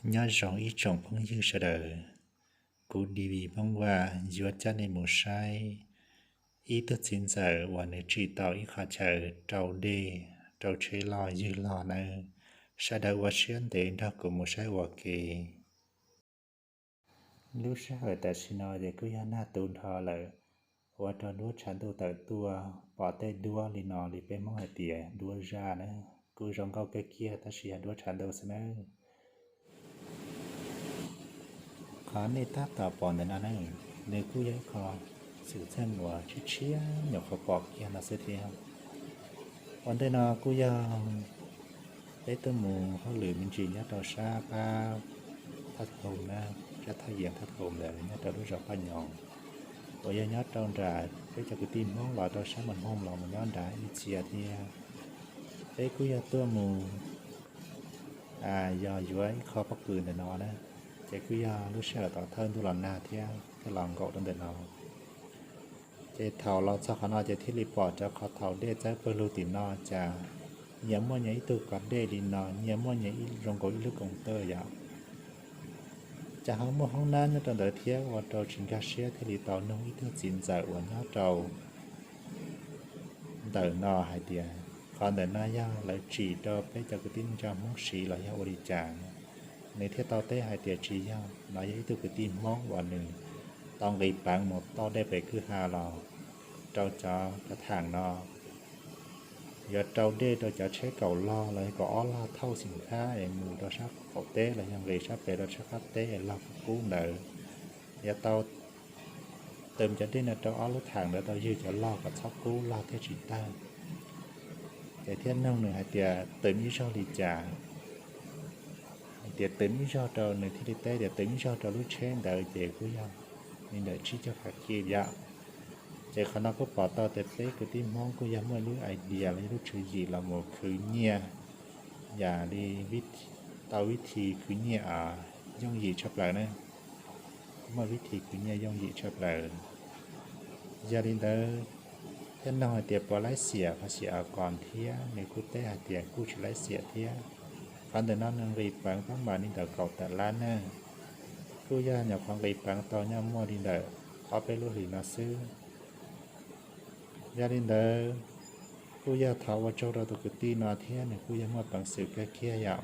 Nyob zoo ib tsoom phooj ywg sawv daws, kuv D V Phooj Vaj yuav coj nej mus saib ib tug txiv ntxawm uas nws tsim tau ib qho chaw rau dej rau tsheb loj ywg log nawb. Sawv daws ua siab ntev nrog kuv mus saib ua ke. Lub sij hawm tam sim no ces kuj yog nag tu nrho lawm, ua rau duab tshav ntuj tawm tuaj pom tej duab li no li peb Hmoob hais tias duab zaj na. Kuj zoo nkauj kawg kiag tab sis yog duab tshav ntuj xwb nawb. Qhov nej tab tom pom ntawm no ne, nws kuj yog ib qho xwm txheej uas tshiab tshiab nyuam qhuav pom kiag no xwb thiab. Ua ntej no kuj yog peb tuaj mus hauj lwm me ntsis nyob rau sab qab Thaj Hoos na, sab Thaj Yees Thaj Hoos ntawd nyob rau lub zos Paj Nyoos, uas yog nyob rau nram peb cov kwv tij Hmoob los rau sab Mas Hoos los mus nyob nrad ib txhia thiab. Peb kuj yog tuaj mus yog yuav ib qho pob kws ntawm no na, ces kuj yog lub sij hawm tom thawj ntuj los nag thiab thiaj los nkaum rau ntawm no. Ces thaum los txog qhov no ces thiaj li pom rau qhov thaum dej txawb pawg lug tim no cas nyias muaj nyias ib tug kov dej li no, nyias muaj nyias zoo nkaus ib lub koos tawj yom. Cas ho muaj hoob nab nyob rau ntawd thiab ua rau tsis nkag siab thiaj li tau nug ib tug txiv ntxawm uas nyob rau ntawm no hais tias qhov ntawm no yog lawv tsim rau peb cov kwv tij neej tsa Hmoob siv los yog ua li cas, nws thiaj tau teb hais tias tsis yog, no yog ib tug kwv tij Hmoob uas nws tau nqis peev mus tauj dej pem kwj ha los rau cov kav tham no, yuav rau dej rau cov tsheb kaum log los yog kaum ob log thauj xim khab es mus rau sab qaum teb los yog nqis sab pem rau sab qab teb es log kub ntawd. Yuav tau tws cov dej no rau ob lub tham ntawd tau ywg cov log kom txhob kub log thiaj tsis tawg. Ces thiaj nug nws hais tias tws ib zaug li cas, hais tias tws ib zaug rau, nws thiaj li teb tias tws ib zaug rau lub tsheb ntawd ces kuj yog li ntawm tsib caug khav kij yom. Ces qhov no kuj pom tau tias peb kwv tij Hmoob kuj yog muaj lub idea los yog lub tswv yim los mus khwv nyiaj yam li tau vib thi khwv nyiaj yooj yim tshaj plaws na, muaj vib thi khwv nyiaj yooj yim tshaj plaws. Yog li ntawd thiaj nug hais tias puas laib xiam qhov xiam a qos thiab, nws kuj teb hais tias kuj tsis laib xiam thiab. Qhov ntawm no nws nqis peev pab mam li ntawm kaum tawm lab na, kuj yog nyuam qhuav nqis peev tau nyob muaj li ntawm ob peb lub hlis no xwb. Yog li ntawd kuj yog thov ua tsaug rau tus kwv tij no thiab nws kuj yog muaj peev xwm kawg kiag yom,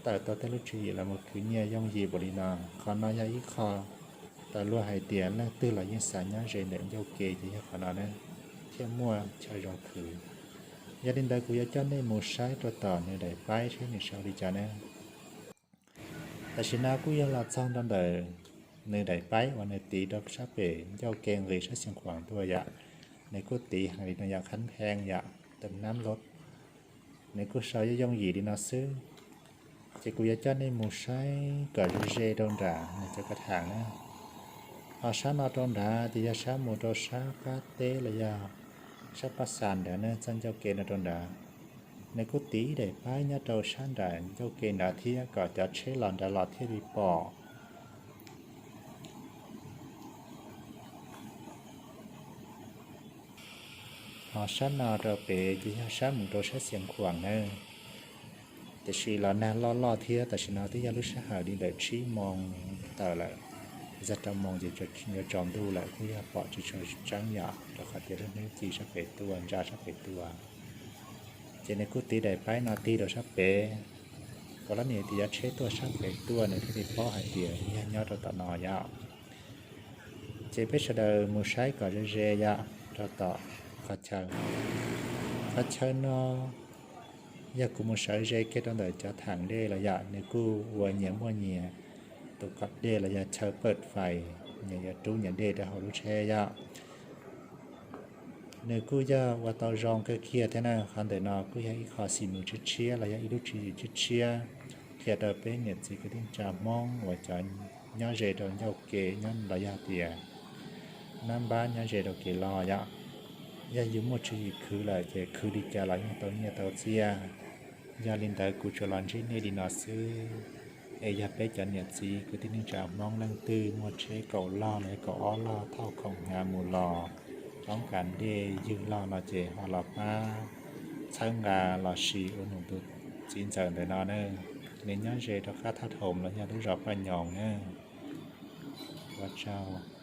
tawm tau tej lub tswv yim los mus khwv nyiaj yooj yim npaum li no. Qhov no yog ib qho tau luag hais tias leej twg los yeej xav nyob ze ntawm ncauj ke ces yog qhov no na, thiaj muaj chaw zoo khwv. Yog li ntawd kuv yuav coj nej mus saib rau tom nws daim paib saib nws sau li cas na. Tam sim no kuj yog los txog rau ntawm nws daim paib uas nws tiv rau sab pem ncauj ke nqis sab Xeev Khuam tuaj yom. Nws kuj tiv hais li no yom, khab heej yom, tus nab loj, nws kuj sau yooj yooj yim li no xwb. Ces kuv yuav coj nej mus saib kom ze ze rau nram nws cov kav tham na. Ho sab no rau nrad ces yog sab mus rau sab qab teb los yog sab paj xas nrad na, txoj ncauj ke no rau nrad. Nws kuj tiv ib daim paib nyob rau sab nram ncauj ke nrad thiab kom cov tsheb los nrad los thiaj li pom. Ho sab no rau pem ces yog sab mus rau sab Xeev Khuam na. Tiam sis los nag loj loj thiab tam sim no twb yog lub sij hawm li ntawm tsib moos tawm lawm, yog rau moos ces yuav tsaus ntuj lawm kuj yog pom tsis tshua tseeb yom, rau qhov tias lub hnub ci sab pem tuaj, ntsa sab pem tuaj. Ces nws kuj tiv daim paib no tig rau sab pem, kom lab nim tias cov tsheb tuaj sab pem tuaj nws thiaj li paub hais tias yog nyob rau tom no yom. Ces peb sawv daws mus saib kom ze ze yom, rau tom qhov chaw. Qhov chaw no yog kuv mus sawv ze kiag rau ntawm cov tham dej los yom, nws kuj ua nyias muaj nyias tus kom dej los yog chaw pawj fais, nyias yuav rub nyias dej rau hauv lub tsheb yom. Nws kuj yog ua tau zoo kawg kiag thiab na. Qhov ntawm no kuj yog ib qho xim mus tshiab tshiab los yog ib lub tswv yim tshiab tshiab qhia rau peb niam txiv kwv tij neej tsa Hmoob uas cov nyob ze rau ncauj ke nyob los yog tias nab npab nyob ze rau kev los yom. Yog yus muaj tswv yim khwv lawm ces khwv li cas los yeej tau nyiaj tau txiaj. Yog li ntawd kuv tsuas los ntsib nej li no xwb. Es yog peb cov niam txiv kwv tij neej tsa Hmoob leej twg muaj tsheb kaum log los yog kaum ob log thauj khoom hnyav mus los, roob kas dej ywg log no ces ho los pab txhawb nqa los sis ua num tus txiv ntxawm ntawm no nawb. Nws nyob ze rau qab Thaj Hoom los yog lub zos Paj Nyoos na. Ua tsaug.